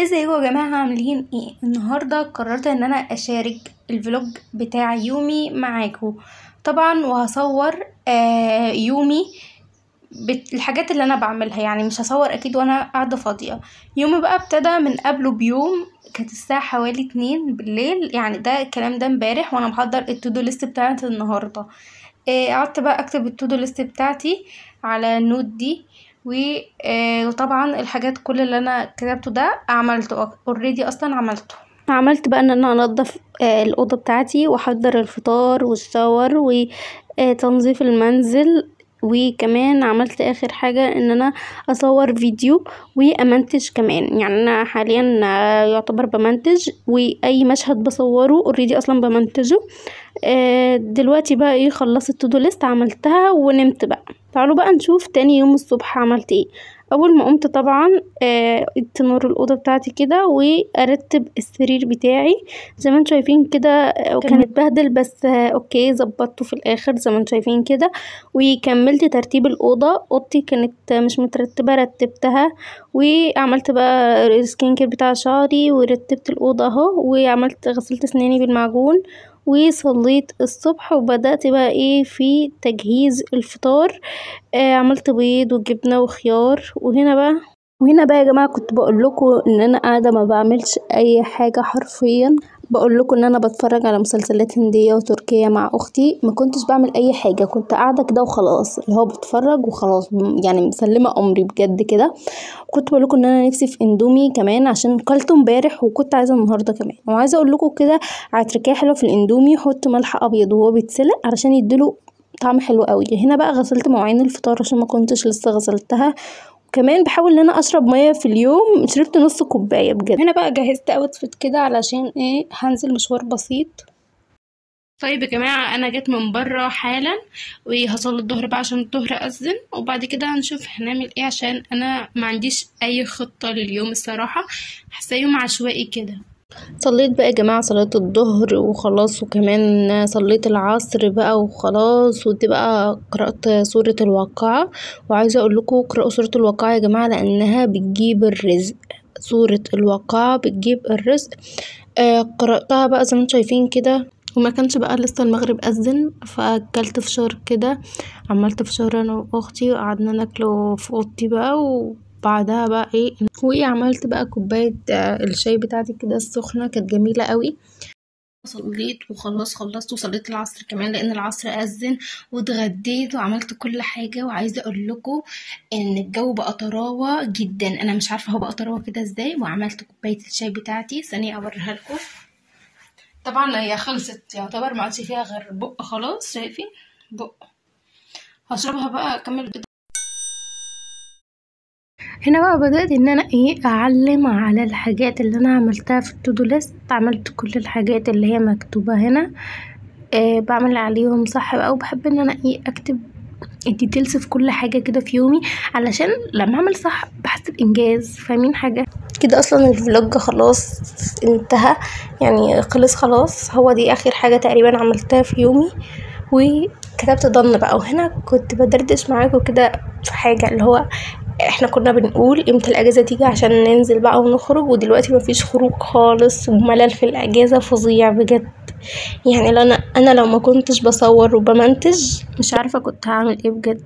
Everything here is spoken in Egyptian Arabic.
ازيكم يا جماعة، عاملين ايه؟ النهاردة قررت ان انا اشارك ال vlog بتاع يومي معاكم طبعا، وهصور يومي الحاجات اللي انا بعملها، يعني مش هصور اكيد وانا قاعدة فاضية. يومي بقى ابتدى من قبله بيوم، كانت الساعة حوالي 2 بالليل، يعني ده الكلام ده امبارح وانا بحضر ال to do list بتاعت النهاردة. قعدت بقى اكتب ال to do list بتاعتي على ال note دي، وطبعا الحاجات كل اللي انا كتبته ده عملته already، اصلا عملته. عملت بقى ان انا انضف الاوضة بتاعتي، واحضر الفطار وال shower وتنظيف المنزل، وكمان عملت اخر حاجة ان انا اصور فيديو وامنتج كمان. يعني انا حاليا يعتبر بمنتج، واي مشهد بصورة already اصلا بمنتجه. دلوقتي بقى ايه، خلصت ال to do list عملتها ونمت بقى. تعالوا بقى نشوف تاني يوم الصبح عملت ايه. اول ما قمت طبعا نور الاوضة بتاعتي كده، وارتب السرير بتاعي زي ما انتم شايفين كده، كان متبهدل بس okay ظبطته في الاخر زي ما انتم شايفين كده. وكملت ترتيب الاوضة، اوضتي كانت مش مترتبة رتبتها، وعملت بقى ال skin care بتاع شعري، ورتبت الاوضة اهو، وعملت غسلت اسناني بالمعجون، وصليت الصبح، وبدأت بقى ايه في تجهيز الفطار. عملت بيض وجبنة وخيار. وهنا بقى يا جماعة كنت بقول لكم ان انا قاعدة ما بعملش اي حاجة حرفيا، بقول لكم ان انا بتفرج على مسلسلات هندية وتركية مع اختي، ما كنتش بعمل اي حاجة، كنت قاعدة كده وخلاص، اللي هو بتفرج وخلاص، يعني مسلمة امري بجد كده. كنت بقول لكم ان انا نفسي في اندومي كمان عشان كلته امبارح وكنت عايزه النهارده كمان. وعايزه اقول لكم كده على تركايه حلوة في الاندومي، حط ملح ابيض وهو بيتسلق علشان يديله طعم حلو قوي. هنا بقى غسلت مواعين الفطار عشان ما كنتش لسه غسلتها، وكمان بحاول ان انا اشرب مية في اليوم، شربت نص كوباية بجد. هنا بقى جهزت outfit كده علشان ايه، هنزل مشوار بسيط. طيب يا جماعة انا جيت من بره حالا، وهصلي الظهر بقى عشان الظهر اذن، وبعد كده هنشوف هنعمل ايه، عشان انا ما عنديش اي خطه لليوم الصراحة، حاسه يوم عشوائي كده. صليت بقى يا جماعة صلاة الظهر وخلاص، وكمان صليت العصر بقى وخلاص، ودي بقى قرأت سورة الواقعة. وعايزة اقول لكم اقرأوا سورة الواقعة يا جماعة لانها بتجيب الرزق، سورة الواقعة بتجيب الرزق. قرأتها بقى زي ما انتم شايفين كده، وما كانش بقى لسه المغرب أذن، فأكلت فشار كده، عملت فشار انا واختي وقعدنا ناكله في اوضتي بقى. وبعدها بقى ايه، وعملت بقى كوباية الشاي بتاعتي كده السخنة، كانت جميلة قوي. صليت وخلاص خلصت، وصليت العصر كمان لان العصر اذن، واتغديت وعملت كل حاجة. وعايزه اقول لكم ان الجو بقى طراوه جدا، انا مش عارفه هو بقى طراوه كده ازاي. وعملت كوباية الشاي بتاعتي، ثانية اوريها لكم. طبعا هي خلصت يعتبر، ما عادش فيها غير بق خلاص، شايفين بق، هشربها بقى اكمل كده. هنا بقى بدأت ان انا ايه اعلم على الحاجات اللي انا عملتها في ال to do list، عملت كل الحاجات اللي هي مكتوبة هنا، بعمل عليهم صح بقى. وبحب ان انا ايه اكتب ال details في كل حاجة كده في يومي، علشان لما اعمل صح بحس بانجاز، فاهمين حاجة كده. اصلا ال vlog خلاص انتهى، يعني خلص خلاص، هو دي اخر حاجة تقريبا عملتها في يومي، وكتبت done بقى. وهنا كنت بدردش معاكم كده في حاجة، اللي هو احنا كنا بنقول امتى الاجازة تيجي عشان ننزل بقى ونخرج، ودلوقتي مفيش خروج خالص، وملل في الاجازة فظيع بجد. يعني انا لو ما كنتش بصور وبمنتج مش عارفه كنت هعمل ايه بجد.